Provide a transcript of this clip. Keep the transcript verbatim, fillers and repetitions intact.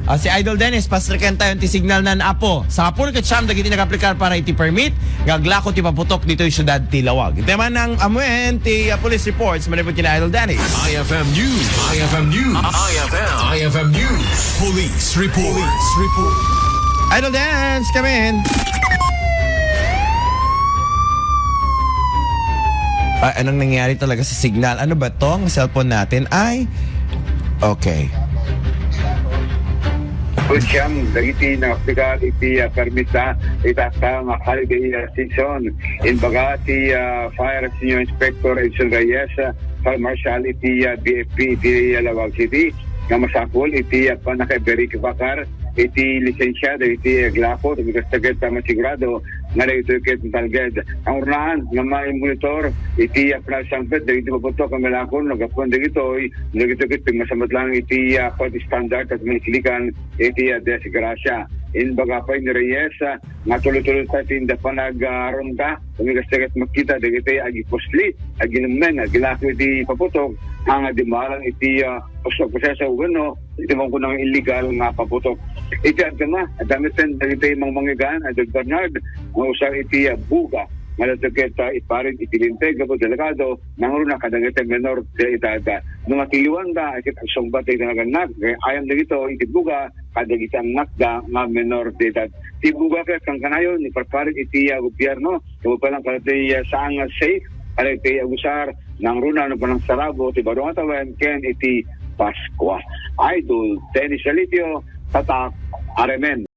Ah, si Idol Dennis, pasrekan tayo ti signal nan Apo. Sangapulo ket siam dagiti nagaplikar para iti permit nga aglako ti paputok ditoy siudad ti Laoag. Iti man ang amuen ti, ah, police reports manipud kina Idol Dennis. I F M News. I F M News. I F M. I F M News. Police report. Police report. Idol Dennis, come in. Ay, anong nangyari talaga sa signal? Ano ba tong cellphone natin? Ay, okay. Ket siam dagiti nangaplikar iti, ah, permit da ita nga holiday, ah, season. Imbaga ti, ah, Fire Senior Inspector Edson Reyes, ah, Fire Marshal iti, ah, B F P iti, ah, Laoag City nga masapul iti, ah, pannakaibalik bakar iti lisensya dagiti aglako, tapos ket, ah, masigurado nga dagitoy ket talged. Ang urnahan nga maimonitor iti, ah, panagsangbet dagiti paputok nga malakon, nagapuan dagitoy, dagitoy ket pigmasamat lang iti, ah, quality standard ket maliklikan iti, ah, disgrasya. Imbaga pay ni Reyes, ah, nga tuloy-tuloy ta ti inda panag, ah, ronda, kumigas ket makita dagiti agipusli, aginummen, agilako iti paputok, nga dimmalan iti, ah, proseso wenno iti makunak nga illegal nga paputok. Iti agdama, adda met dagiti mangmangigan, Idol Bernard, nga usar iti, ah, buga nga dagitoy ket, ah, iparit iti linteg, Apo Delegado, nangruna kadagiti menor de edad. No matiliwanda, ket agsungbat iti nagannak, kay ayam dagitoy iti buga kadagiti annakda nga menor de edad. Ti buga ket kankanayon, iparparit iti, ah, gobyerno, ipapalang kadagiti, ah, saan nga safe, kadagiti agusar, nangruna no panagsarabo ti baro nga tawen ken iti Paskua. Idol Dennis Salitio, Tatak, Aremen.